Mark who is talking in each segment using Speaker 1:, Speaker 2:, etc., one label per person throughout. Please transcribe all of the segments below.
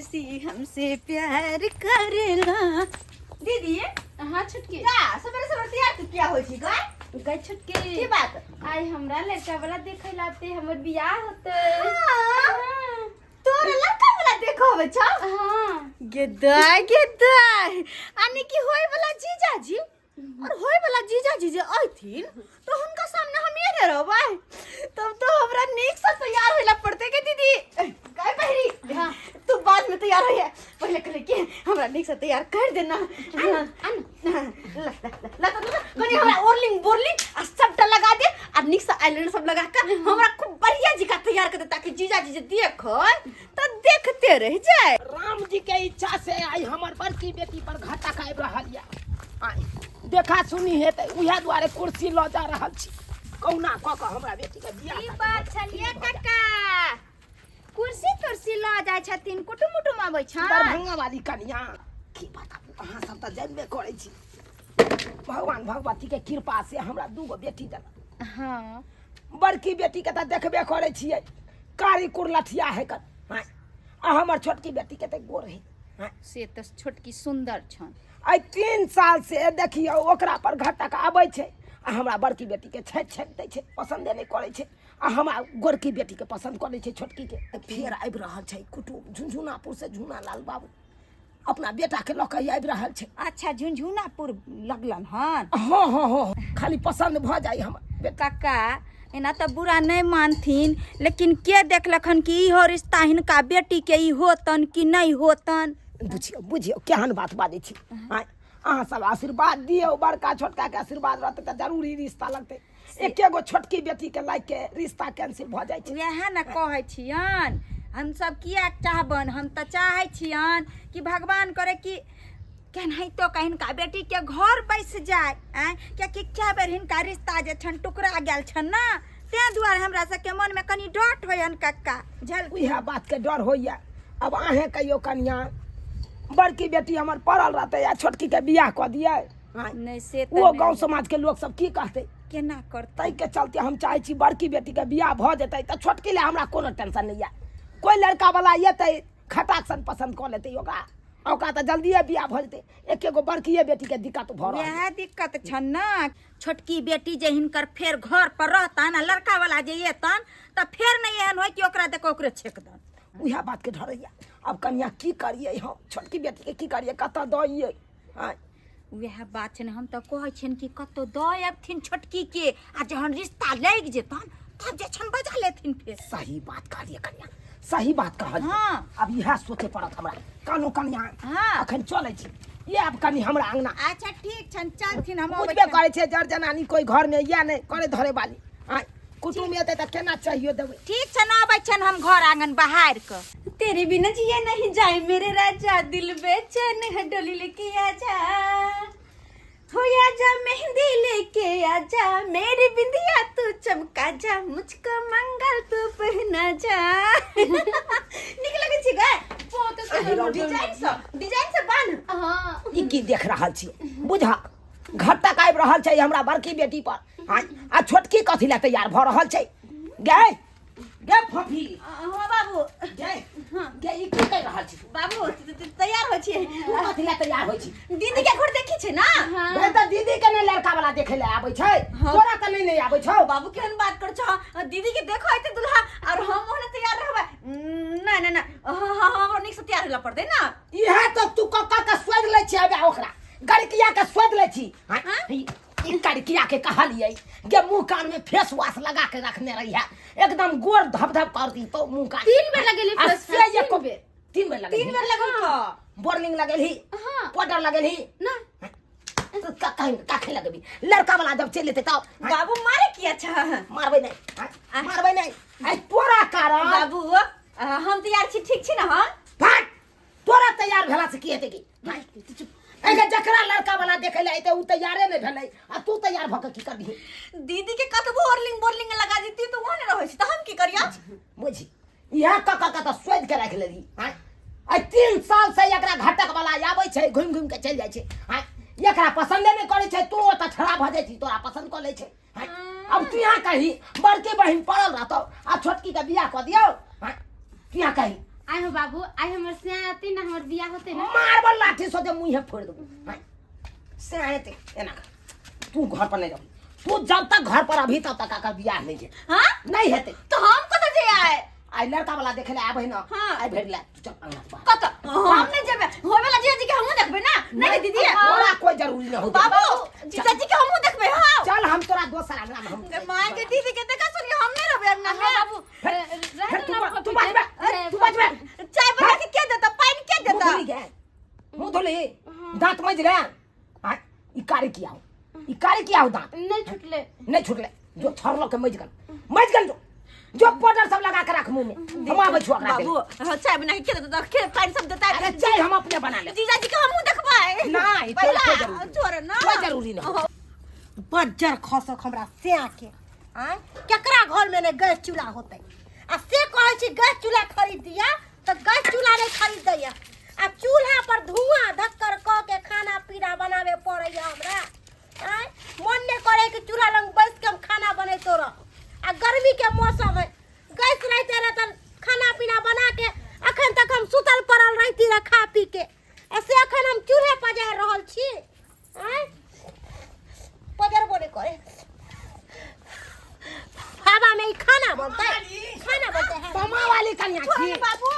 Speaker 1: परदेसी हमसे प्यार करेला। दीदी।
Speaker 2: हाँ छोटकी।
Speaker 1: का सवेरे सवेरे तैयार तू क्या होई छी गा?
Speaker 2: गई छोटकी।
Speaker 1: की बात?
Speaker 2: आई हमरा लड़का वाला देखे लाते, हमर बियाह होते।
Speaker 1: हाँ। तोरा लड़का वाला देखो होवे छौ?
Speaker 2: हाँ।
Speaker 1: गेदाय गेदाय, यानी कि होय वाला जीजाजी और होय वाला जीजाजी जे अथिन तो हुनका सामने हम ये ने रहबै, तब तो हमरा नीक से तैयार होइला पड़ते के दीदी। काय पहिरी?
Speaker 2: हाँ।
Speaker 1: तू बाद में तैयार होइए, पहले कहले कि हमरा नीक से तैयार कर देना।
Speaker 2: आन।
Speaker 1: ला ला ला ला ला, कनी हमरा ओरलिंग बोरलिंग आ सबटा लगा दे आ नीक से आईलाइनर सब लगा के हमरा खूब बढ़िया जी का तैयार कर दे, ताकि जीजाजी जे देखै तो देखते रह जाए।
Speaker 3: राम जी के इच्छा से आई हमर बड़की बेटी पर घाटा आबि रहल यऽ। आइ देखा सुनी हेतै, उएह दुआरे कुर्सी लऽ जा रहल छी। कहुना कऽ कऽ हमरा बेटी के बियाह
Speaker 2: ई बात छलियै काका, कुर्सी तुर्सी लऽ जाइ छथिन, कुटुम उटुम अबै छन?
Speaker 3: दरभंगा वाली कनिया की बताबू, अहाँ सब तऽ जानबे करै छी, भगवान भगवती के कृपा से हमरा दूगो बेटी देलक।
Speaker 2: हाँ।
Speaker 3: बड़की बेटी के तऽ देखबे करै छियै, कारी कुरलठिया है कन। हाँ, आ हमर छोटकी बेटी के तऽ गोर है। हाँ।
Speaker 2: से तऽ छोटकी सुन्दर छन।
Speaker 3: आइ 3 साल से देखियौ ओकरा पर घटक आबै छै आ हमरा बड़की बेटी के छाँटि छाँटि दै छै, पसन्दे नहि करै छै, आ हमरा गोरकी बेटी के पसन्द कऽ लै छै छोटकी के। तऽ फेर आबि रहल छै कुटुम झुनझुनापुर से, झुना लाल बाबू अपना बेटा के लऽ कऽ आबि रहल छै।
Speaker 4: अच्छा, झुनझुनापुर लगलन हन?
Speaker 3: हँ हँ हँ, खाली पसन्द भऽ जाइ हमर बेटा।
Speaker 4: काका एना तऽ बुरा नहि मानथिन, लेकिन के देखलक हन कि इहो रिश्ता हिनका बेटी के ई होतन कि नहि होतन?
Speaker 3: बुझियौ बुझियौ केहन बात बाजै छी। आँय, अहाँ सब आशीर्वाद दियौ, बड़का छोटका के आशीर्वाद रहतै तऽ जरूरी रिश्ता लगतै। एके गो छोटकी बेटी के लाइक के रिश्ता कैंसिल भऽ जाइ छै।
Speaker 4: वएह ने कहै छियन, हमसब किएक चाहबन, हम तऽ चाहै छियन कि भगवान करे कि केनाहितो कऽ हिनका बेटीके घर बसि जाय। आँय, कियाकि कए बेर हिनका रिश्ता जे छनि टुकरा गेल छनि ने, ताहि दुआरे हमरा सबके मनमे कनि डर होइयन कक्का, बुझल?
Speaker 3: उएह बातके डर होइए। अब अहें कहियौ कनिया, बड़की बेटी हमर पड़ल रहतै आ छोटकीके बियाह कऽ दियै? आँय,
Speaker 4: नहि से तऽ
Speaker 3: ओ
Speaker 4: नहि।
Speaker 3: गाँव समाजके लोक सब की कहतै,
Speaker 4: केना करतै?
Speaker 3: ताहिके चलते हम चाहै छी बड़की बेटीके बियाह भऽ जेतै तऽ छोटकी लए हमरा कोनो टेंशन नहि यऽ। कोइ लड़का वाला एतै खटाक सन पसन्द कऽ लेतै ओकरा, ओकरा तऽ जल्दिए बियाह भऽ जेतै। एके गो बड़किए बेटीके दिक्कत भऽ रहल
Speaker 4: वएह दिक्कत छनि ने, छोटकी बेटी जे हिनकर फेर घर पर रहतन आ लड़का वाला जे एतन तऽ फेर नहि एहन होय कि ओकरा देख ओकरे छेक दन।
Speaker 3: उएह बातके डर होइए। आब कनिया की करियै हम, छोटकी बेटीके की करियै, कतऽ दइयै? आँय,
Speaker 4: वएह बात छै ने, हम तऽ कहै छियनि कि कतहु दऽ अबथिन छोटकी के आ जहन रिश्ता लागि जेतन तब जे छनि बजा लेथिन फेर।
Speaker 3: सही बात कहलियै कनिया, सही बात कहलियै।
Speaker 4: हाँ।
Speaker 3: आब इएह सोचे पड़त हमरा। कहलहुँ कनिया,
Speaker 4: हाँ।
Speaker 3: अखन चलै छी, ये आब कनि हमरा अंगना।
Speaker 4: अच्छा ठीक छनि, चलथिन, हम अबै
Speaker 3: बुझबे
Speaker 4: छियनि।
Speaker 3: करै छै जर जनानी कोइ घरमे या नहि करे धरे वाली। आँय, कुटुम एतै तऽ केना चाहियो देबै?
Speaker 4: ठीक छनि, अबै छियनि हम घर आंगन बहारि कऽ।
Speaker 1: तेरे बिना जिया नहीं जाए मेरे राजा, दिल बेचैन है डोली लेके आजा, हो आजा मेहंदी लेके आजा, मेरी बिंदिया तू चमका जा, मुझको मंगल तू पहना जा। निक लगे छी गे?
Speaker 2: बहुत सुंदर
Speaker 1: डिजाइन सब, डिजाइन सब बान।
Speaker 2: हाँ।
Speaker 3: ई की देख रहल छी? बुझा घटक आबि रहल छै हमरा बड़की बेटी पर। आँय, आ छोटकी कथी लए तैयार भऽ रहल छै? गे गे फफी।
Speaker 1: हाँ बाबू।
Speaker 3: गे गे, ई की कहि रहल छी?
Speaker 1: बाबू तैयार होइ छी।
Speaker 3: तू कथी लए तैयार होइ छी?
Speaker 1: दीदी के घर देखी छै ना?
Speaker 2: हाँ।
Speaker 3: गे तऽ दीदी के नहि लड़का वाला देखे लए आबै छै?
Speaker 1: हाँ।
Speaker 3: तोरा तऽ नहि नहि आबै छौ।
Speaker 1: बाबू केहन बात कर छौ, दीदी के देखो एते दुल्हा और हम ओहने तैयार रहबै? नहीं नहीं नहीं, हाँ हाँ, हमरा नीक से तैयार होला पड़तै ना।
Speaker 3: इएह तऽ तू कक्का के सोधि लै छी, आबे ओकरा गड़किया के सोधि लै छी। हाँ, ई कड़किया के कहलियै जे मुंह कान में फेस वॉश लगा के रखने रही है, एकदम गोर धप धप कर दी तो मुंह कान।
Speaker 2: 3 बेर लगेली
Speaker 3: आ
Speaker 2: फेस
Speaker 3: से
Speaker 2: वॉश,
Speaker 3: एको
Speaker 2: 3 बेर।
Speaker 3: 3 बेर लगेली।
Speaker 1: 3 बेर लगल का?
Speaker 3: बोर्लिंग लगेली।
Speaker 2: हाँ।
Speaker 3: पाउडर लगेली।
Speaker 2: ना।
Speaker 3: तो का कहीं का लगेबी? लड़का वाला जब चलि जेतै तब।
Speaker 1: बाबू मारे किया छ?
Speaker 3: मारबै नहि, हाँ, मारबै नहि। आइ तोरा कारण।
Speaker 1: बाबू, हम तैयार छी, ठीक छी ना? हम
Speaker 3: फट, तोरा तैयार भेला से की हेतै? की एगे जकरा लड़का वाला देखे ले अइतै उ तैयारे नहि भेलै आ तू तैयार भऽ के की करबिही?
Speaker 1: दीदी के कतबो ओरलिंग बोरलिंग लगा देती तो वहाँ नहीं रहै छै, तऽ हम की करिया?
Speaker 3: बुझी इएह कऽ कऽ तऽ सोधि के राखि लेली। आँय, आइ 3 साल से एकरा घटक वाला आबै छै, घुमि घुमि के चलि जाइ छै। आँय, एकरा पसन्दे नहि करै छै, तू ओतऽ ठड़ा भऽ जाइ छी, तोरा पसन्द कऽ लै छै। आँय, अब तू यहाँ कही बड़की बहिन पड़ल रहतौ आ छोटकी के बियाह कऽ दियौ? आँय, तू यहाँ कही।
Speaker 1: आइ हो बाबू, आइ हमर सिया आती ना, हमर बियाह होते ना।
Speaker 3: मारबल लाठी सोचे मुँहे फोड़ देबो। हाँ, से आए ते एना कर। तू घर पर नहीं रह, तू जब तक घर पर अभी तब तक आकर बियाह नहीं है।
Speaker 1: हाँ?
Speaker 3: नहीं हेते।
Speaker 1: तो हम कतऽ जे आए?
Speaker 3: आई लड़का वाला देखे ले आबे ना।
Speaker 1: हाँ।
Speaker 3: आई भेट ले, तू चल अंगना से बाहर।
Speaker 1: कतऽ? हम नहीं जेबै। होय वाला जीजाजी के हमहूँ देखबै ना? नहीं दीदी?
Speaker 3: तोरा कोई जरूरी नहीं होते।
Speaker 1: बाबू, जीजाजी के हमहूँ देखबै, हाँ।
Speaker 3: चल हम तोरा दोसर अंगना में हम
Speaker 1: माय के दीदी के देखा सुनिए, हम नहीं रहबै अंगना में। बाबू,
Speaker 3: फिर तू तू बचबे, तू बचबे।
Speaker 1: चाय बना के के देता, पानी के
Speaker 3: मुंह
Speaker 1: देता?
Speaker 3: धोली गए, मुंह धोली, दांत मज गए। हाँ, ई कार्य किया हो, ई कार्य किया हो दांत
Speaker 1: नहीं छुटले।
Speaker 3: नहीं छुटले, जो छरलो के मज गल, मज गल, जो जो पाउडर सब लगा के रख मुंह में, हम आबै छौ ओकरा
Speaker 1: बाबू, हाँ, चाय बना के के देता, के पानी सब देता?
Speaker 3: अरे चाय हम अपने बना ले।
Speaker 1: जीजाजी के हमहूँ देखबै।
Speaker 3: नहीं, तोरा
Speaker 1: पहिला
Speaker 3: कोई जरूरी नहीं।
Speaker 1: छोड़ ना,
Speaker 3: कोई जरूरी नहीं।
Speaker 5: बज्जर खसक हमरा स्या के आँय, केकरा घर में ने गैस चूल्हा होतै? आ से कहै छी गैस चूल्हा खरीद दिया तऽ गैस चूल्हा नहि खरीद दैया, आ चूल्हा पर धुआं धक्कर कऽ के खाना पीना बनाबे पड़ैया हमरा। आँय, मन नहि करै कि चूल्हा लग बैस के हम खाना बनैतो रह। आ गर्मी के मौसम है, गैस रहिते रह तऽ खाना पीना बना के अखन तक हम सुतल पड़ल रहिती रह खा पी के, आ से अखन हम चूल्हे पजारि रहल छी। आँय, पजरबो नहि करे, हवा में ई खाना बनतै, खाना बनतै। हवा।
Speaker 3: मामा वाली कन्या छी।
Speaker 1: बाबू,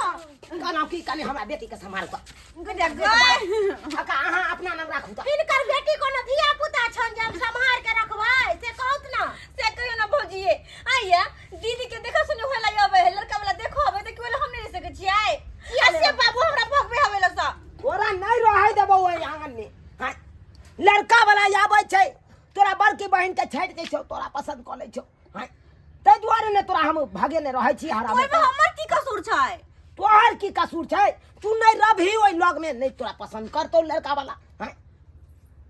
Speaker 3: कहलहुँ की कनि हमरा बेटी के सम्हार कऽ काका, अहाँ अपना नाम राखू तऽ।
Speaker 5: हिनकर बेटी कोनो धिया पुता छनि जे हम सम्हार के रखबै? से कहूत ना।
Speaker 1: से कहियो ना भौजिए, आइया दीदी के देखो सुने होय ला आबै है लड़का वाला, देखो आबै त केवल हम नहीं रह सकै छियै। आ से बाबू हमरा भगबे हवे ला सा।
Speaker 3: तोरा नहीं रहै देबौ ओहि आंगन में। हाँ, लड़का वाला आबै छै, तोरा बड़की बहिन के छाटि दै छौ, तोरा पसंद कऽ लै छौ। हाँ, ताहि दुआरे ने तोरा हम भगेने रहै छी हरा।
Speaker 1: ओहिमे हमर की कसूर छै?
Speaker 3: तोहर की कसूर छै? तू नहीं रभी ओहि लग में, नहीं तोरा पसंद करतौ लड़का वाला। हाँ,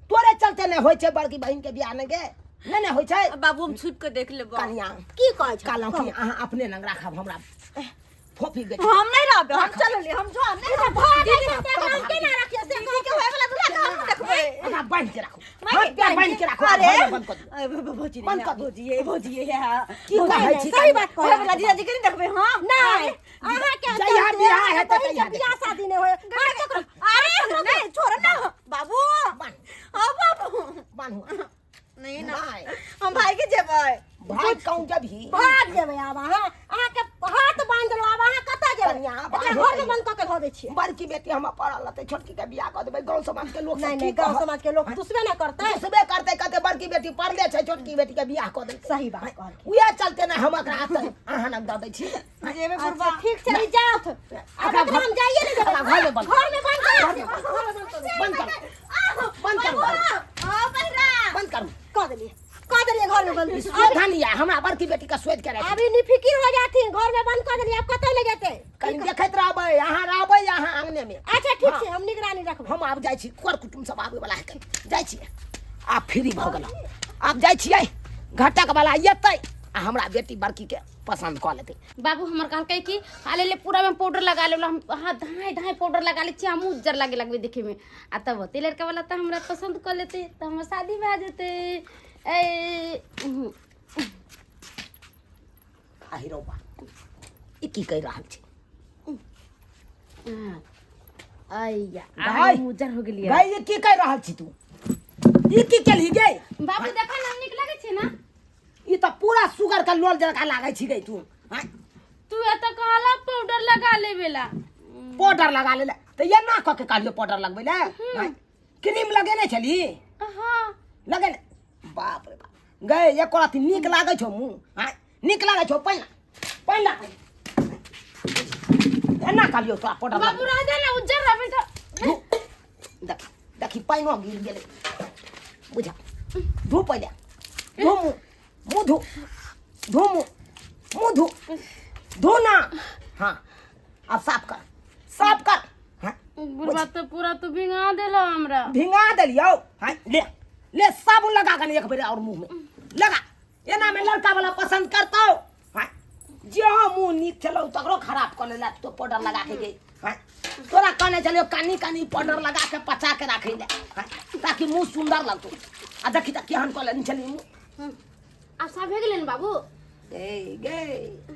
Speaker 3: तोरे चलते नहीं होइ छै बड़की बहिन के बियाह नहीं गे, नहीं नहीं होइ छै।
Speaker 1: बाबू, हम छुप के देख लेबो।
Speaker 3: कनिया,
Speaker 5: की कहै छै?
Speaker 3: कहलहुँ कि अहाँ अपने नंग राखब हमरा फोफी बेटी।
Speaker 1: हम नहीं रहबे, हम चलली, हम जो हम नहीं रहबे।
Speaker 5: भाग
Speaker 1: दीदी,
Speaker 5: जाइ छै, से हम केना रखियै से?
Speaker 1: दीदी के होय वाला दूल्हा के हम देखबै।
Speaker 3: ओकरा बान्हि के राखू।
Speaker 1: माय,
Speaker 3: हाथ पैर बान्हि के राखू।
Speaker 1: अरे
Speaker 3: घर में बंद कऽ दियौ।
Speaker 1: अरे, भौजी,
Speaker 3: बंद कऽ दियौ।
Speaker 1: भौजी, भौजी,
Speaker 3: की कहै छी?
Speaker 5: सही बात कहै।
Speaker 1: होय वाला जीजाजी के नहीं देखबै हम।
Speaker 5: नहि, अहाँके
Speaker 3: जहिया
Speaker 5: चलते
Speaker 3: बियाह
Speaker 5: अहाँके
Speaker 3: हेतै
Speaker 5: बहिनके
Speaker 3: तहिया
Speaker 5: बियाह शादी नहि होय।
Speaker 1: अरे अरे नहीं, छोड़ ना बाबू। हाँ बाबू।
Speaker 3: बान्हू।
Speaker 1: नहीं ना।
Speaker 3: नहीं।
Speaker 1: हम भाई के जेबै।
Speaker 3: भाग कहूँ जबही?
Speaker 5: भाग जेबै आब अहाँ? अहाँके हाथ बान्हि देलहुँ, आब अहाँ कतऽ जेबै?
Speaker 3: कनिया,
Speaker 5: एकरा
Speaker 3: बान्हि
Speaker 5: घरमे बंद कऽ के धऽ दै छियै।
Speaker 3: बड़की बेटी हमर पढ़ल रहतै, छोटकी के बियाह कऽ देबै, गाँव समाज के लोक सब
Speaker 5: नहि
Speaker 3: की
Speaker 5: नहि, गाँव
Speaker 3: कहत?
Speaker 5: समाज के लोक दुसबे ने करतै।
Speaker 3: दुसबे करतै, कहतै बड़की बेटी पढ़ले छै, छोटकी बेटी के बियाह कऽ देलकै।
Speaker 5: सही बात कहलखिन।
Speaker 3: उएह चलते ने हम एकरा हाथ अहाँ लग दऽ दै छी।
Speaker 1: जेबै।
Speaker 5: अच्छा
Speaker 1: बुढ़बा।
Speaker 5: ठीक छै, ई जाउथ आब।
Speaker 3: एकरा
Speaker 5: एकरा हम जाइए नहि देबै।
Speaker 3: एकरा घरमे बंद
Speaker 5: घरमे बंद कर।
Speaker 3: घरमे बंद करू, बंद करू,
Speaker 1: हाँ बहिरा।
Speaker 3: बंद करू।
Speaker 5: कऽ देलियै, कऽ देलियै, घरमे बंद।
Speaker 3: शोधन या हमरा बड़की बेटी के शोध के राखी।
Speaker 5: अभी निफिकिर हो जाथिन, घर में बंद कऽ देलियै, आब कतऽ ले जेतै?
Speaker 3: कनि देखैत रहबै, अहाँ रहबै अहाँ आंगने में।
Speaker 5: अच्छा ठीक छै, हम निगरानी रखबै।
Speaker 3: हम आब जाइ छी, कर कुटुम सब आबै वाला है, जाइ छियै। आब फ्री भऽ गेलहुँ, आब जाइ छियै। घटक वाला एतै आ हमरा बेटी बड़की के पसंद कऽ लेतै।
Speaker 1: बाबू हमर कहलकै कि हाले ले पूरा में पाउडर लगा ले, हम हाँ धाय धाय पाउडर लगा ले छी, हम उज्जर लागे लगबै देखे में, आ तब होते लड़का वाला तऽ हमरा पसंद कऽ लेतै तऽ हमर शादी भए जेतै। ए
Speaker 3: आ रौबा, ई की कहि रहल छै?
Speaker 1: अइया
Speaker 3: गाय।
Speaker 1: हम उज्जर हो गेलियै।
Speaker 3: गाय, ई की कहि रहल छी तू? ई की केलही गे?
Speaker 1: बाबू, देखा ना, नीक लगै छै ना?
Speaker 3: ई तऽ पूरा सुगर के लोल जकाँ लागै छी गे तू। आँय?
Speaker 1: तू एतऽ कहला पाउडर लगा लेबे ला।
Speaker 3: पाउडर लगा ले तऽ एना कऽ के कहलियौ पाउडर लगबै ले? आँय? क्रीम लगेने छली?
Speaker 1: हाँ।
Speaker 3: लगेने। बाप रे बाप, गए एको रत्ती नीक लागै छौ मुँह? आँय, नीक लागै छौ? पहिला पहिला एना कहलियौ तोरा पाउडर
Speaker 1: बाबू, रह दे ना, उज्जर रहबै तऽ।
Speaker 3: धू, देखी देखी, पानिओ गिर गेलै। बुझा, धू पहिले, धू मुँह, मुँह धू, धू मुँह, मुँह धू, धू ना। हाँ, आब साफ कर, साफ कर। हाँ।
Speaker 1: बुढ़बा, तऽ पूरा तू भिंगा देला हमरा।
Speaker 3: भिंगा देलियौ। हाँ, ले ले, साबुन लगा कऽ एक बेर और मुँह में लगा। एना में लड़का वाला पसंद करतौ? हाँ, जे मुँह नीक छलौ तकरो खराब कऽ लेलक तो पाउडर लगा के गई। हाँ, तोरा कहने छलियौ कनी कनी पाउडर लगा के पचा के राखै ले। हाँ, ताकि मुँह सुंदर लगतौ, आ देखी तऽ केहन कऽ लेने छली मुँह।
Speaker 1: आब साफ भए गेलै ने बाबू?
Speaker 3: गे गे,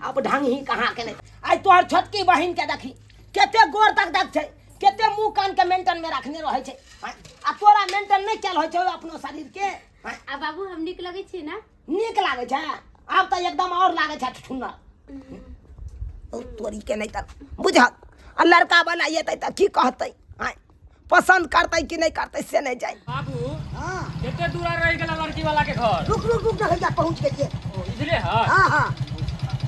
Speaker 3: अब ढंग ही कहाँ के नहीं। आई तोहर छोटकी बहिन के देखी, कते गोर दग दग छै, कते मुंह कान के मेंटेन में रखने रहै छै। आँय, आ तोरा मेंटेन नहि कयल होइ छौ अपनो शरीर के। आँय,
Speaker 1: आ बाबू हम नीक लगै छी ना?
Speaker 3: नीक लागै छै, आब तऽ एकदम और लागै छै ठुन्नर। ओ तोरी के नहि तऽ बुझल, आ लड़का वाला एतै तऽ की कहतै? आँय, पसंद करतै कि नहि करतै से नहि जानि।
Speaker 6: बाबू
Speaker 7: हाँ
Speaker 6: कते दूरा रहि गेला लड़की वाला के घर?
Speaker 7: रुक रुक रुक भैया, पहुंच गेलिए।
Speaker 6: ओ इधरे है?
Speaker 7: हाँ हाँ।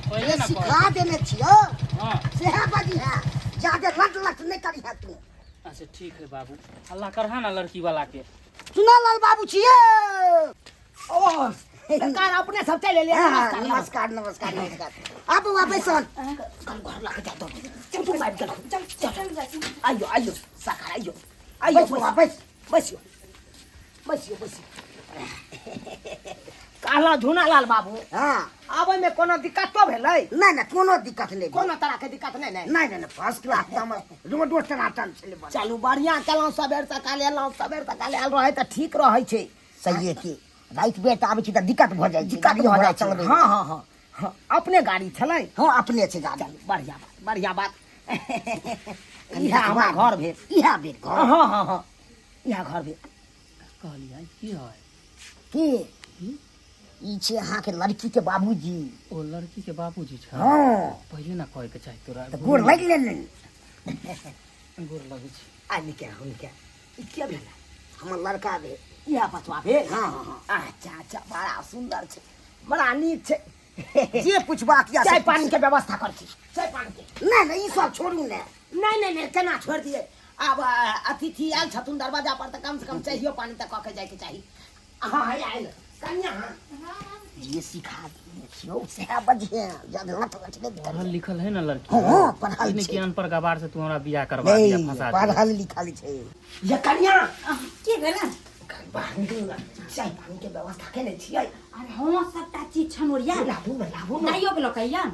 Speaker 6: पहिले
Speaker 7: ये
Speaker 6: ना
Speaker 7: सिखा देने छियो।
Speaker 6: हाँ
Speaker 7: सेहा बजी है, ज्यादा लट लट नहीं करी है तू।
Speaker 6: अच्छा ठीक है बाबू, हल्ला करहा ना लड़की वाला के।
Speaker 7: सुना लाल बाबू छिए।
Speaker 3: ओ सरकार अपने सब चलि एलियै।
Speaker 7: हाँ, हाँ,
Speaker 3: नमस्कार
Speaker 7: नमस्कार नमस्कार नमस्कार। आबू आ बैसल।
Speaker 3: कल घर लऽ के जा दो, कुटुम्ब आबि गेल। चल चल, आइयो आइयो सरकार, आइयो आइयो।
Speaker 7: बैस बौआ, बैस।
Speaker 3: बैसियो बैसियो बैसियो। कहलहुँ झुना लाल बाबू,
Speaker 7: हाँ
Speaker 3: आबै में कोनो दिक्कतो भेलै?
Speaker 7: नहीं नहीं, कोनो दिक्कत नहीं।
Speaker 3: कोनो तरह के दिक्कत नहीं? नहीं
Speaker 7: नहीं नहीं, फर्स्ट क्लास हमर रोडो टनाटन छलै बड़।
Speaker 3: चलू बढ़िया केलहुँ, सबेर सकाल एलहुँ। सबेर सकाल आयल रहै तऽ ठीक रहै छै।
Speaker 7: सही है कि राति बेर आबै छी तऽ दिक्कत भऽ जाइ छै,
Speaker 3: दिक्कत
Speaker 7: गाड़ी
Speaker 3: भऽ
Speaker 7: घोड़ा
Speaker 3: जाइ छै।
Speaker 7: चलबै।
Speaker 3: हाँ हाँ हाँ हाँ, अपने गाड़ी छलै?
Speaker 7: हाँ अपने छै गाड़ी।
Speaker 3: चलू बढ़िया बात, बढ़िया बात। इएह हमर घर भेल।
Speaker 7: इएह भेल घर?
Speaker 3: हाँ हाँ हाँ, इएह घर भेल।
Speaker 6: कहलियै की है?
Speaker 7: के ई छै अहाँके लड़की के बाबूजी।
Speaker 6: ओ लड़की के बाबूजी छै?
Speaker 7: हाँ।
Speaker 6: पहिले ना कहे के चाही तोरा।
Speaker 7: तऽ गोर लागि लेलनि।
Speaker 6: गोर लगै छै।
Speaker 3: आ निके हुनके ई के भेल?
Speaker 7: हमर लड़का भेल।
Speaker 3: इएह बचवा भेल?
Speaker 7: हाँ हाँ हाँ।
Speaker 3: अच्छा अच्छा, बड़ा सुंदर छै, बड़ा नीक छै।
Speaker 7: जे पूछबाक या
Speaker 3: चाय पानी के व्यवस्था कर छी, चाय पानी के।
Speaker 7: नहीं नहीं, ई सब छोड़ू ने।
Speaker 3: नहीं नहीं नहीं, केना छोड़ दिए? आब अतिथि आयल छथुन दरवाजा पर तऽ कम से कम चाहियो पानी तऽ कऽ के जायके चाही। हाँ हाँ, आयल कन्या। हाँ
Speaker 7: जे सिखा देने छियौ सएह बजिहे, जब लट लट नहि
Speaker 6: पढ़ल
Speaker 7: करिहे।
Speaker 6: लिखल है ना लड़की?
Speaker 7: हाँ, हाँ, पढ़ल
Speaker 6: ई नहि
Speaker 7: छै।
Speaker 6: कि अनपढ़ गवार से तू हमरा बियाह करवा दिया,
Speaker 7: नहीं
Speaker 6: फंसा दिया।
Speaker 7: पढ़ल लिखल छै।
Speaker 3: ये कन्या,
Speaker 4: की भेल?
Speaker 3: बाहर निकलू ना, चाय पानी के व्यवस्था केने छियै?
Speaker 4: अरे हाँ, सबटा चीज छन ओरिया।
Speaker 3: लाबू ने, लाबू ने।
Speaker 4: दाइयो के लऽ के अइयन।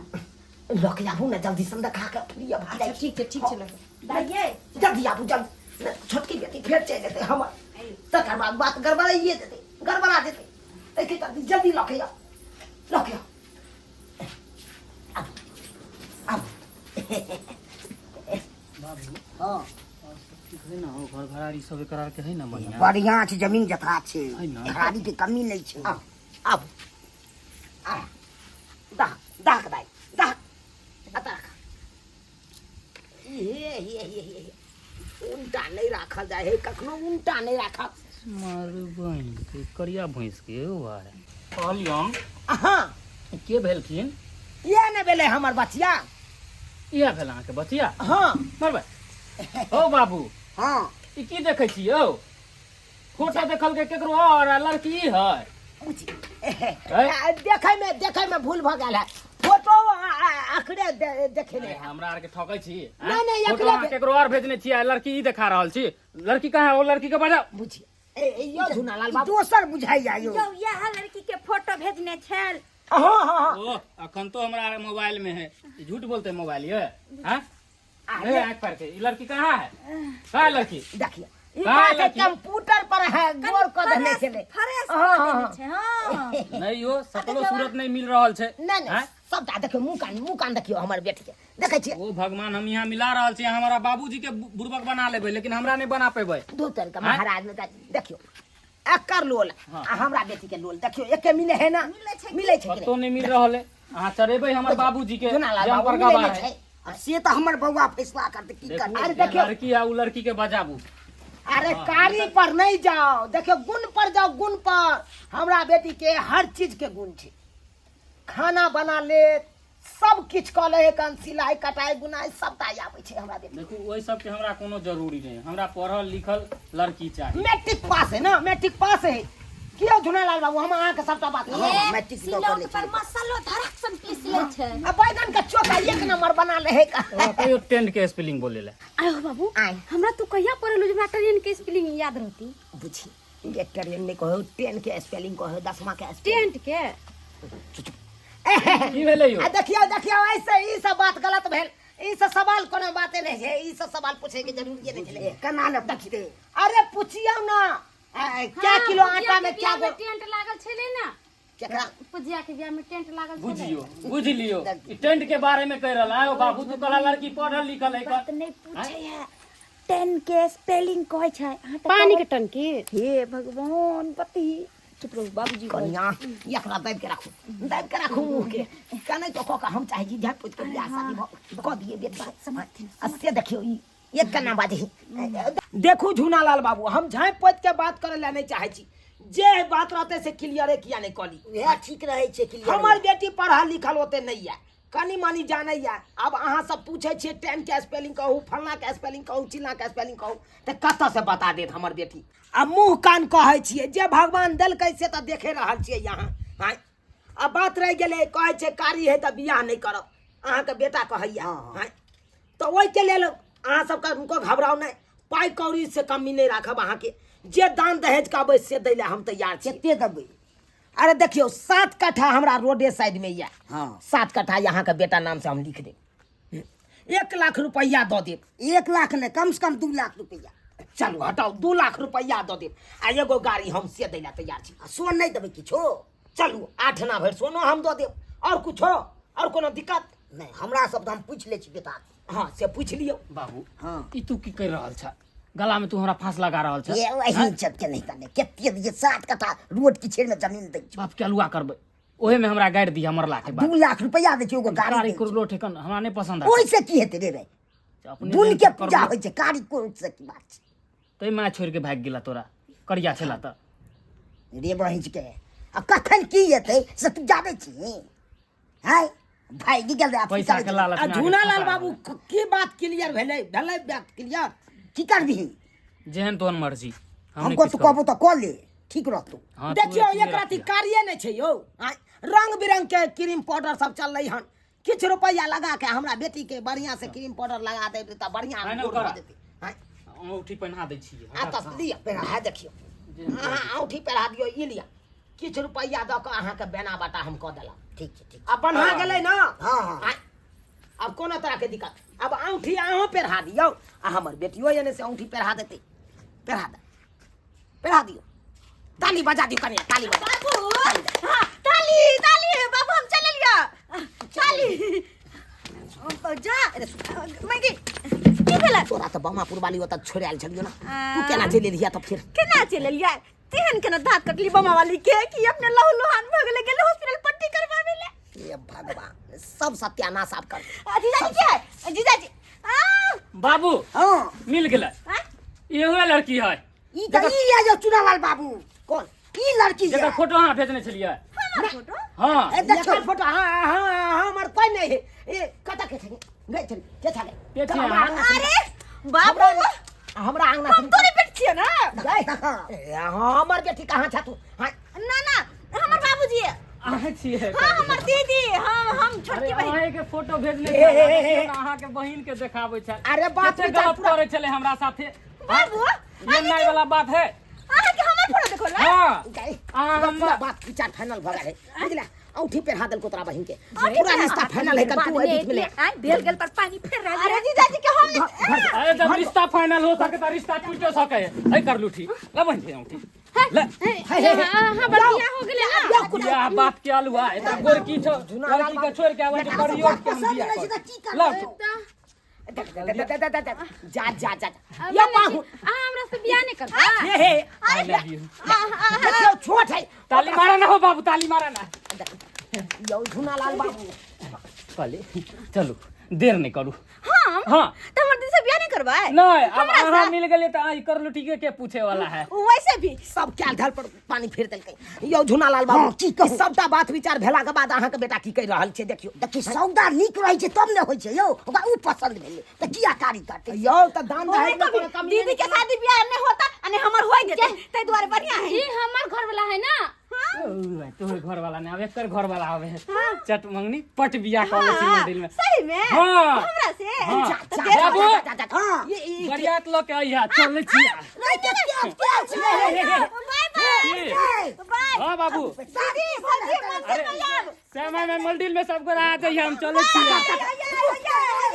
Speaker 3: लऽ के आबू ने, जल्दी सन खा के फ्री भऽ जाइ।
Speaker 4: अच्छा ठीक छै, ठीक छै, लऽ के दाइये।
Speaker 3: जल्दी आबू जल्दी, नहि तऽ छोटकी बेटी फेर चलि जेतै हमर, तकर बाद बात गड़बड़ाइए जेतै, गड़बड़ा जेतै। एहिके जल्दी जल्दी लऽ के आउ, लऽ के आउ। आबू आबू।
Speaker 6: बाबू
Speaker 7: हाँ
Speaker 6: और सब ठीक है ना? हो घर घरारी सब एकरा आर के है ना बढ़िया?
Speaker 7: बढ़िया छै, जमीन जथा छै,
Speaker 6: है ना?
Speaker 7: घरारी के कमी नहि छै।
Speaker 3: आबू आबू, आ दाह दाह दाइ दाह, एतऽ राख। हे हे हे हे, उल्टा नहि राखल जाइ है, कखनो उल्टा नहि राखब।
Speaker 6: मार बहिन के करिया भैंस के भाय। कहलियन
Speaker 3: हाँ
Speaker 6: के भेलखिन?
Speaker 3: इएह ने भेलै हमर बचिया।
Speaker 6: इएह भेल अहाँके बचिया?
Speaker 3: हाँ।
Speaker 6: मरबै ओ बाबू।
Speaker 7: हाँ
Speaker 6: ई की देखै छी यौ? फोटो देखल के केकरो और आ लड़की ई है?
Speaker 3: बुझी देखै में, देखै में भूल भऽ गेल है, फोटो अखरे देखेने
Speaker 6: अरे
Speaker 3: है।
Speaker 6: हमरा आर के ठकै छी?
Speaker 3: नहीं, नहीं,
Speaker 6: फोटो
Speaker 3: एकरे
Speaker 6: अहाँ केकरो और भेजने छी आ लड़की ई देखा रहल छी। लड़की कहाँ है? ओ लड़की के बजाओ।
Speaker 3: बुझी ए ए, यौ झुनालाल
Speaker 7: ई
Speaker 3: बाबू,
Speaker 7: दोसर बुझाइया यौ।
Speaker 4: यौ इएह लड़की के फोटो भेजने छल।
Speaker 3: हाँ हाँ हाँ।
Speaker 6: ओ अखन तो हमरा आर मोबाइल में है, ई झूठ बोलते मोबाइल ये? हाँ
Speaker 3: अरे
Speaker 6: ए, आँख फाड़ के ई लड़की कहाँ है? कहाँ है लड़की?
Speaker 3: देखिए ई
Speaker 6: कहाँ
Speaker 3: बात है,
Speaker 6: लड़की?
Speaker 3: कंप्यूटर पर है, गौर कऽ देने छलै।
Speaker 4: फ्रेश
Speaker 3: हाँ,
Speaker 4: कऽ
Speaker 3: हाँ,
Speaker 4: देने छै। हाँ
Speaker 6: नहीं हो, सकलो सूरत नहीं मिल रहल छै।
Speaker 3: नहीं नहीं,
Speaker 6: आँय?
Speaker 3: सबटा देखियौ, मुँह कान, मुँह कान देखियौ हमर बेटी के, देखै छियै?
Speaker 6: ओ भगवान, हम यहाँ मिला रहल छी, हमारा बाबूजी के बुड़बक बना लेबै लेकिन हमरा नहीं बना पेबै।
Speaker 3: दू तर के
Speaker 6: आँय?
Speaker 3: महाराज ने देखियौ एकर लोल
Speaker 6: हाँ।
Speaker 3: आ हमरा बेटी के लोल देखियौ, एके मिले है ना?
Speaker 4: मिलै छै की?
Speaker 3: मिलै छै कि
Speaker 6: कतौ नहीं मिल रहल है। अहाँ चढ़ेबै हमर बाबूजी के
Speaker 3: झुनालाल
Speaker 6: जे
Speaker 3: बाबू,
Speaker 6: अनपढ़
Speaker 3: मिलै
Speaker 6: गवार
Speaker 3: नहि
Speaker 6: है।
Speaker 3: छै।
Speaker 7: आ से तऽ हमर बौआ फैसला करतै की
Speaker 6: देखू,
Speaker 7: करतै।
Speaker 3: अरे
Speaker 6: जे
Speaker 3: देखियौ।
Speaker 6: लड़की है उ लड़की के बजाबू।
Speaker 3: अरे कारी पर नहीं जाओ, देखियौ गुण पर जाओ, गुण पर। हमरा बेटी के हर चीज के गुण छै, खाना बना लेत, सब किछु कऽ लै है, कन सिलाई कटाई बुनाई सबटा आबै छै हमरा बेटी।
Speaker 6: देखू ओहि सबके हमरा कोनो जरूरी नहीं, हमरा पढ़ल लिखल लड़की चाही।
Speaker 3: मैट्रिक पास है ना? मैट्रिक पास है कियो झुनालाल बाबू? हम अहाँके सबटा बात कहब।
Speaker 7: हाँ, मैट्रिक दऽ
Speaker 1: सिलौट
Speaker 7: कऽ लै
Speaker 1: पर
Speaker 7: छै।
Speaker 1: मसालो धड़क सन पीस लै छै।
Speaker 3: आ बैगन के चोखा एक नंबर बना ले है।
Speaker 6: ओ कहियो टेंट के स्पेलिंग बोले ला।
Speaker 1: आयो बाबू,
Speaker 3: आय।
Speaker 1: हमरा तू कहिया पढ़ेलू जे हमरा ट्रेन के स्पेलिंग याद रहती?
Speaker 3: बुझी जे ट्रेन नहि कहो, टेन के स्पेलिंग कहो, दसमा के स्पेलिंग।
Speaker 1: टेंट के
Speaker 6: की भेलै यौ?
Speaker 3: आ देखियौ देखियौ, ऐसे ई सब बात गलत भेल। ई सब सवाल कोनो बाते नहि छै, ई सब सवाल पूछे के जरूरी नहि छलै।
Speaker 7: केना ने पुछतै?
Speaker 3: अरे पुछियौ ना, क्या किलो आटा में क्या
Speaker 1: टेंट लागल छलै ना?
Speaker 7: केकरा?
Speaker 2: पूजिया के बियाह में टेंट लागल छलै।
Speaker 6: बुझियो बुझ लियो, ई टेंट के बारे में कह रहल है। बाबू, तू कहला लड़की पढ़ल लिखल है।
Speaker 4: बात नहि पूछै है, टेन के स्पेलिंग कहै छै अहाँ तऽ।
Speaker 5: पानी के टंकी।
Speaker 4: हे भगवान, पति चुप रहू बाबूजी।
Speaker 3: कनिया, एकरा दाबि के राखू, दाबि के राखू मुँह के। कने तो कऽ के हम चाहै छी झाँपि पोति के बियाह शादी भऽ कऽ दियै बेटी। आ से देखियौ, ई एक केना बाजही। देखू झूनालाल बाबू, हम झाँपि पोति के बात करै लए नहि चाहै छी। जे बात रहतै से क्लियरे किया नहि कऽ ली?
Speaker 7: उएह ठीक रहै छै क्लियर।
Speaker 3: हमर बेटी पढ़ल लिखल ओते नहि यऽ, कनि मनि जानैया। आब अहाँ सब पूछै छियै टेन के स्पेलिंग कहू, फलना के स्पेलिंग कहू, चिल्ला के स्पेलिंग कहू, तऽ कतऽ से बता देत हमर बेटी? आ मुँह कान कहै छियै, जे भगवान देलकै से तऽ देखे रहल छियै यहाँ। आँय, आ बात रहि गेलै, कहै छै कारी है तऽ बियाह नहि करब, अहाँके बेटा कहैया। आँय, तऽ ओहिके लेल अहाँ सबके हुनको घबराउ नहि, पाइ कौड़ी से कमी नहि राखब। अहाँके जे दान दहेज कहबै से दै लए हम तैयार छी।
Speaker 7: कते देबै?
Speaker 3: अरे देखियौ, 7 कट्ठा हमरा रोडे साइड में यऽ। 7 कट्ठा अहाँके बेटा नाम से हम लिख देब, 1 लाख रुपैआ दऽ देब।
Speaker 7: 1 लाख नहि, कम से कम 2 लाख रुपैआ।
Speaker 3: चलू हटाउ, 2 लाख रुपैआ दऽ देब आ एगो गाड़ी हम से दै लए तैयार छी।
Speaker 7: आ सोन नहि देबै किछो?
Speaker 3: चलू, 8 आना भरि सोनो हम दऽ देब। आओर कुछो, आओर कोनो दिक्कत?
Speaker 7: नहि, हमरा सब तऽ हम पूछि लै छी बेटा के।
Speaker 3: हँ, से पूछि लियौ।
Speaker 6: बाबू,
Speaker 7: हँ।
Speaker 6: ई तू की कर रहल छ? गला में तू हमरा फांस लगा रहल छ।
Speaker 7: ये वही सब के नहीं करने, कते दिए? 7 कट्ठा रोड के छेड़ में जमीन दै छौ।
Speaker 6: बाप के अलुआ करबै, ओहे में हमरा गाड़ि दिह मरला के बाद।
Speaker 7: 2 लाख रुपैआ दै छै, एगो गाड़ी
Speaker 6: गाड़ी
Speaker 7: दै छै।
Speaker 6: कुरलो ठेकन हमरा नहीं पसंद।
Speaker 7: ओहिसँ की हेतै रे भाइ?
Speaker 6: अपने
Speaker 7: दुन के
Speaker 6: देन
Speaker 7: पूजा
Speaker 6: करलो।
Speaker 7: होइ छै, कारी कोन से की बात छै?
Speaker 6: तै माय छोड़ के भागि गेला तोरा, करिया छला तऽ।
Speaker 7: रे बहिंच के, आ कखन की हेतै से तू जानै छी? हाय, भागि गेल रे, आब की
Speaker 6: पैसा
Speaker 7: करै
Speaker 6: के
Speaker 7: छै?
Speaker 6: लालच
Speaker 3: आ
Speaker 6: में आके
Speaker 3: झूनालाल
Speaker 6: फंसा
Speaker 3: बाबू, की बात क्लियर भेलै? भेलै बात क्लियर?
Speaker 7: की करबिही?
Speaker 6: गेलै। जेहन तोहन मर्जी, हम नहि
Speaker 7: हमको
Speaker 6: किछु
Speaker 7: तू
Speaker 6: कहब।
Speaker 7: कहबो तऽ कऽ ले, ठीक रहतौ।
Speaker 6: हाँ, तू
Speaker 3: देखियौ,
Speaker 6: एतबे
Speaker 3: एक राति
Speaker 6: रखिह।
Speaker 3: कार्य नहि छै यौ। आँय, रंग बिरंग के क्रीम पाउडर सब चललै हन। किछु रुपैआ लगा के हमरा बेटी के बढ़िया से क्रीम पाउडर लगा देबै तऽ बढ़िया
Speaker 6: फाइनल
Speaker 3: गोर भऽ
Speaker 6: करा।
Speaker 3: जेतै। आँय,
Speaker 6: अंगूठी पहिना दै छियै।
Speaker 3: आ तऽ लिअ, पहिरा है। देखियौ, अहाँ औंठी पहिरा दियौ। ई लिअ, किछु रुपैआ दऽ कऽ अहाँके बेना बाटा हम कऽ देलहुँ।
Speaker 7: ठीक छै, ठीक।
Speaker 3: आ बन्हा गेलै ने?
Speaker 7: हँ।
Speaker 3: आँय, आब कोनो तरहके दिक्कत? आब औंठी अहूँ पहिरा दियौ आ हमर बेटियो एने से औंठी पहिरा देतै। पहिरा दे, पहिरा दियौ। ताली बजा दियौ कनिया, ताली बजा।
Speaker 4: बाबू, हाँ, ताली ताली। बाबू, हम चल लिया, ताली जा। मैगी, की भेलै?
Speaker 3: तोरा तऽ बमापुर वाली ओतऽ छोड़ि आयल छलियौ ने, तू केना चलि एलिही तऽ फेर?
Speaker 4: केना चलि एलियै? तेहन केना दाँत कटली बमा वाली के कि अपने लहू लुहान भऽ गेलै, गेलै हॉस्पिटल पट्टी करबाबै ले।
Speaker 3: हे भगवान, सब सत्यानाश आब कर दे।
Speaker 4: आ, जीजाजी के है? जीजाजी आ।
Speaker 6: बाबू, मिल गेलै।
Speaker 4: आँ?
Speaker 6: इहो लड़की है।
Speaker 7: ई तऽ ई यऽ जो चुनावाल बाबू।
Speaker 3: कौन?
Speaker 7: ई लड़की
Speaker 6: जेकर
Speaker 7: यऽ।
Speaker 6: फोटो अहाँ भेजने छलियै।
Speaker 4: हमर फोटो?
Speaker 6: हाँ।
Speaker 7: ए, देखियौ।
Speaker 3: एकर फोटो? हाँ हाँ, हमर कोई नहीं है। ए, कतऽ के छै? गई छली के छलै?
Speaker 6: के छियै
Speaker 3: हमरा
Speaker 6: अहाँ?
Speaker 3: आंगना से।
Speaker 4: अरे बाबू,
Speaker 3: हमरा आंगना से।
Speaker 4: हम तोरे बेटी छियै ने?
Speaker 3: गई। ए, हमर बेटी कहाँ छ तू? हाँ।
Speaker 4: ना ना, हमर बाबूजी है।
Speaker 6: अहाँ छियै?
Speaker 4: हाँ, हमर दीदी, हम
Speaker 6: अरे
Speaker 4: छोटकी बहिन।
Speaker 6: अहाँ के फोटो भेजने
Speaker 3: ए, ए, ए,
Speaker 6: छलियै,
Speaker 3: ए।
Speaker 6: अहाँ के बहिन के देखाबै छै।
Speaker 3: अरे बात
Speaker 6: कते
Speaker 3: विचार
Speaker 6: गलत
Speaker 3: पूरा-
Speaker 6: करै छलै हमरा साथे।
Speaker 4: बाबू,
Speaker 6: लेनाइ वाला बात है?
Speaker 4: अहाँके हमर फोटो देखो ना।
Speaker 6: हाँ।
Speaker 3: गई।
Speaker 6: अहाँ
Speaker 3: पूरा
Speaker 6: हमर
Speaker 3: बात विचार फाइनल भऽ गेल है, बुझला? औंठी पहिरा देलको तोरा बहिन के, पूरा रिश्ता फाइनल है। तू एहि बीच में ले।
Speaker 4: आय भेल गेल पर पानी फेर रहल। अरे जीजाजी के हम
Speaker 6: अरे जब रिश्ता फाइनल हो सके तो रिश्ता टूटो सके है। कर लूठी ले बहिन के औंठी ले।
Speaker 3: हे, हे, हे।
Speaker 2: हाँ, बढ़िया हो गेलै ना।
Speaker 3: जाओ कुछ।
Speaker 6: या बाप के अलुआ, एता गोरकी छो, लड़की के छोड़ के आबै छै करियो के हम
Speaker 7: पसंद
Speaker 6: बियाह
Speaker 7: नहि छै
Speaker 6: कर
Speaker 7: तऽ की करबै?
Speaker 6: लाओ।
Speaker 3: दे, दे, दे, दे, दे, दे। जा जा जा जा। ये बाहु।
Speaker 2: अहाँ हमरा से बियाह नहि करबै?
Speaker 3: हे हे।
Speaker 6: I love you.
Speaker 3: देखियौ, छोट है।
Speaker 6: ताली मारा ना हो बाबू, ताली मारा ना।
Speaker 3: यौ झुनालाल बाबू,
Speaker 6: कहले चलू, देर नहीं करू।
Speaker 4: हम?
Speaker 6: हाँ।
Speaker 4: तऽ हमर दीदी से बियाह नहि करबै?
Speaker 6: नहीं, अब
Speaker 4: हमरा
Speaker 6: अहाँ
Speaker 4: से?
Speaker 6: मिल गेलियै तऽ अहाँ कर लूटी के, के पूछे वाला है?
Speaker 4: वैसे भी
Speaker 3: सब कैल धर पर पानी फेर देलकै। यौ झुनालाल बाबू,
Speaker 7: हाँ, की कहू?
Speaker 3: ई सबटा बात विचार भेला के बाद अहाँके बेटा की कहि रहल छै, देखियौ।
Speaker 7: देखी, सौदा नीक रहै छै तब ने होइ छै यौ। ओकरा उ पसंद भेलै तऽ किया कारी करतै?
Speaker 3: यौ, तऽ दान
Speaker 4: ओहे
Speaker 3: दहेज मे
Speaker 4: कभी
Speaker 3: कोनो कमी
Speaker 4: दीदी
Speaker 3: नहि
Speaker 4: के शादी बियाह नहि होता आ नहि हमर होय देतै, ताहि दुआरे बढ़िया है।
Speaker 2: ई हमर घर वाला है ना।
Speaker 6: तोहर घर वाला नहीं आवे, एकर घर वाला आवे। चट मंगनी पट बियाह कऽ लै छी मंदिर में।
Speaker 4: सही में?
Speaker 6: हाँ।
Speaker 4: हमरा से?
Speaker 6: हाँ।
Speaker 3: जा, जा,
Speaker 6: बाबू।
Speaker 3: जा, जा, जा, जा। ये
Speaker 6: बरियात लऽ के अइहा, चलै छी।
Speaker 4: बाय बाय।
Speaker 6: की?
Speaker 4: बाय।
Speaker 6: हाँ बाबू।
Speaker 4: दीदी, भौजी, मन से
Speaker 6: अरे
Speaker 4: तैयार।
Speaker 6: समय में मंदिर में सब गोरा आ जाइए, हम चलै छी।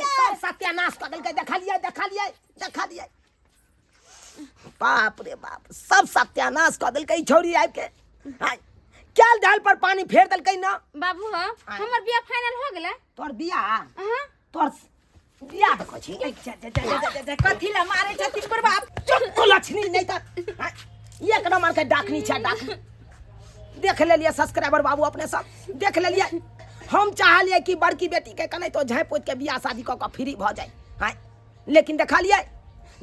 Speaker 3: सब सत्यानाश कऽ देलकै। देखलियै, देखलियै, देखलियै? बाप रे बाप, सब सत्यानाश कऽ देलकै ई छौड़ी आबि के। आय, कैल ढाल पर पानी फेर देलकै ना।
Speaker 1: बाबू हो, हमर बियाह फाइनल हो गेलै।
Speaker 3: तोर बियाह?
Speaker 1: हाँ।
Speaker 3: तोर बियाह देखै छी।
Speaker 4: जा जा जा जा जा, जा कथी ला मारे छथिन बुढ़बा?
Speaker 3: चुप लक्ष्मी, नहीं तऽ आँय, एक नंबर के डाकनी छै, डाकनी। देख लेलियै सब्सक्राइबर बाबू, अपने सब देख लेलियै। हम चाहलियै कि बड़की बेटी के कने तो झाँपि पोति के बियाह शादी कऽ कऽ फ्री भऽ जाय। आँय, लेकिन देखलियै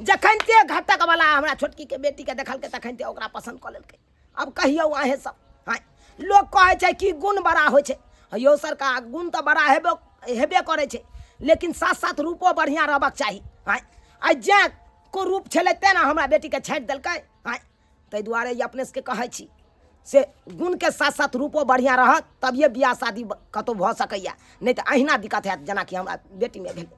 Speaker 3: जखन ते घटक वाला हमरा छोटकी के बेटी के देखलकै तखन ते ओकरा पसन्द कऽ लेलकै। अब कहियौ अहेँ सब। आँय, लोक कहै छै कि गुण बड़ा होइ छै। यौ सरकार, गुण तऽ बड़ा हेबे हेबे करै छै, लेकिन साथ साथ रूपो बढ़िआँ रहबाक चाही। आँय, आइ जैं को रूप छलै तेँ ने हमरा बेटीके छाँटि देलकै। आँय, ताहि दुआरे ई अपने सबके कहै छी से गुणके साथ साथ रूपो बढ़िआँ रहत तभिए बियाह शादी कतहु भऽ सकैए, नहि तऽ अहिना दिक्कत हैत जेनाकि हमरा बेटीमे भेल।